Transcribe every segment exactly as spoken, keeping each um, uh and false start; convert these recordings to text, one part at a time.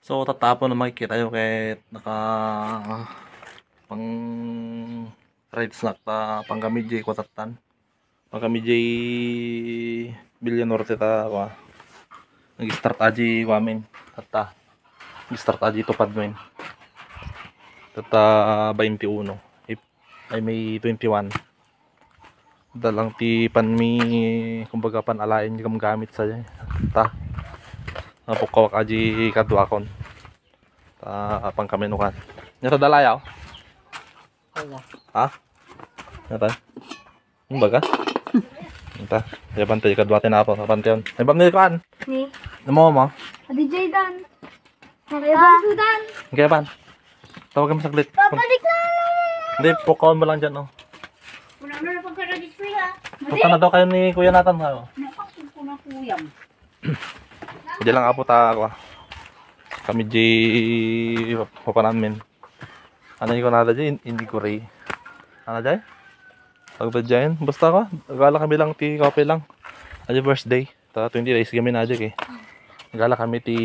So, tatta apon a makikitayo ket naka pang-rides nak ta pangkami diay kuatattan. Pangkami diay Villa Norte ta, kua. Nag-start aji kuamin. Tatta. Nag-start aji tupad min. Tatta twenty-one. Ip-, ay, May twenty-one. Dalang ti panmi, kumbaga, pan-alaen ti gamgamit sa ta. Napukkawak aji kaduakon. Ta, apang kami nukan. Nya ta dalayaw? Wala. Ha? Nya ta? Ang baga? Ita. Yaban tayo kadwa ti napo. Apan tiyon. Ay, bang nilikuan? Ni? Namo mo? Adi Jaydan. Ay, bang Sudan. Kaya pan? Tawagan mo saglit. Papalik na lang. Hindi, pukawan mo lang dyan, oh. Wala na lang pagka-register, ha? Punta na daw kayo ni Kuya Nathan, ha? Napakit ko na, Kuya. Diyan lang apo ta, ako. Kami di papa namin. Ano yung kunada dyan? Hindi ko rin. Ano dyan? Pagta dyan? Basta ka, gala kami lang ti kape lang. Aja birthday. Ta twenty days kami na aja, eh. Gala kami ti,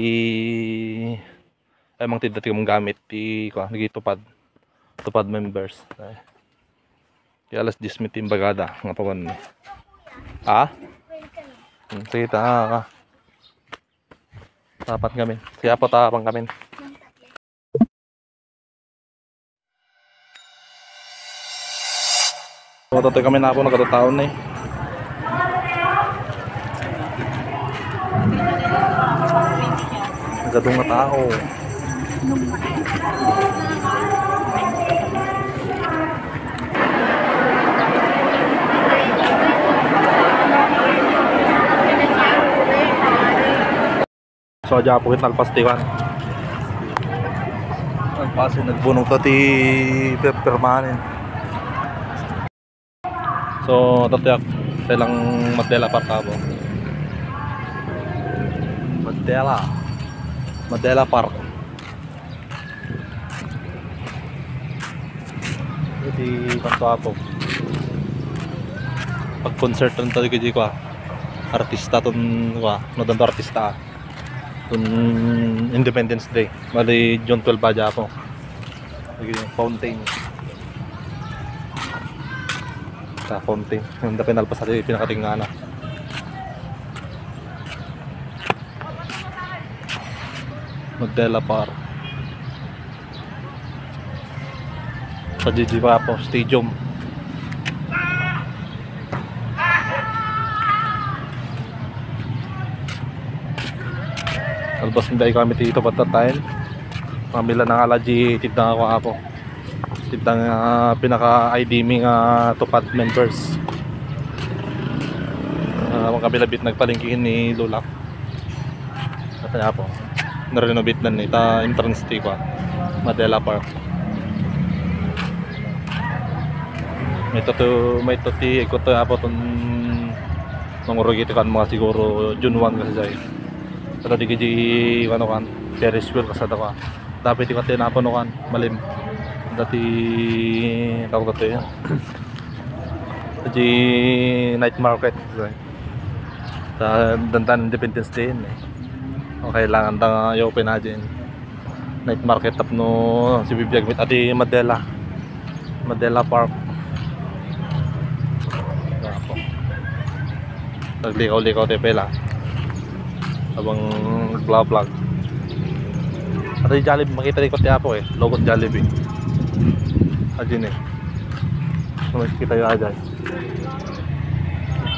ay, mang ti dati kami gamit ti, kwa, nagitupad. Tupad members. Ay. Kaya alas diyes mi ti imbagada, nga pawan mi. Ha? Hmm, sige, ta, ka. Tapan kami. Sige, apo, tapan kami. Matatoy kami na ako, nagkatataon na eh. Nagkadunga tao. So, adya po ket nalpas ti kuan. Nalpas, nagbunong ta ti pir-, pirmanen. So, tatiyak, kailang Mandela Park ako. Mandela. Mandela Park. Iti Pantuapo. Pag-concert ton tayo kay kwa. Artista ton kwa. No, danto artista. Ton Independence Day. Bali, June twelve pa dyan ako. Lagi yung fountain. Sa fountain. Yung dapit nalpas natin yung pinakatingana. Mandela Park. Sa G G pa po, Stadium. Albas mi dai kami ti ito batta time. Mamila na nga alaji, tibda nga ako apo. Tibda nga pinaka I D mi nga tupad members. Ah, kami labit nagpalengke ni Lulak. At apo, na-renovate na ni ta entrance ti kwa, Mandela Park. May to, may to ti ikot to apo ton mangurugi ti kan mga siguro June one kasi jay. Pero di kiji ano kan Ferris wheel kasi daw ka. Dapat ti kati na apo no kan malim. Dati tawag to yun. Di night market. Ta dandan Independence Day yun eh. O, kailangan ta nga i-open na din. Night market tapno si bibiyag mit ati Mandela. Mandela Park. Apo. Naglikaw-likaw tayo pala. Habang nagvlog-vlog. Ati Jollibee, makita di ko ti apo eh. Logo Jollibee. Ajin eh. Mas kita yung ajan.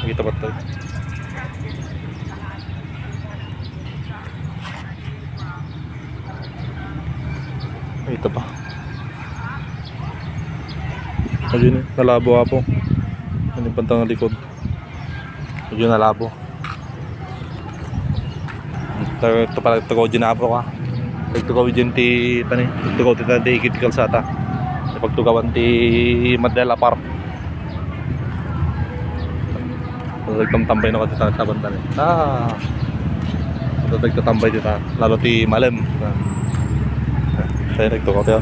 Kita ba to? Ito pa. Ayun eh, nalabo apo. Ano yung pantang likod? Ayun, nalabo. Ito, ito pala, ito ko, ginapo ka. Ito ko, din ti, tani, ito ko, ti, ti, ti kalsata. Pagtugawan ti Mandela Park. Nagtamtambay na kasi ta-, tabantan eh. Ah. Ito, nagtatambay dito. Lalo ti Malem. Tayo nagtukaw tayo.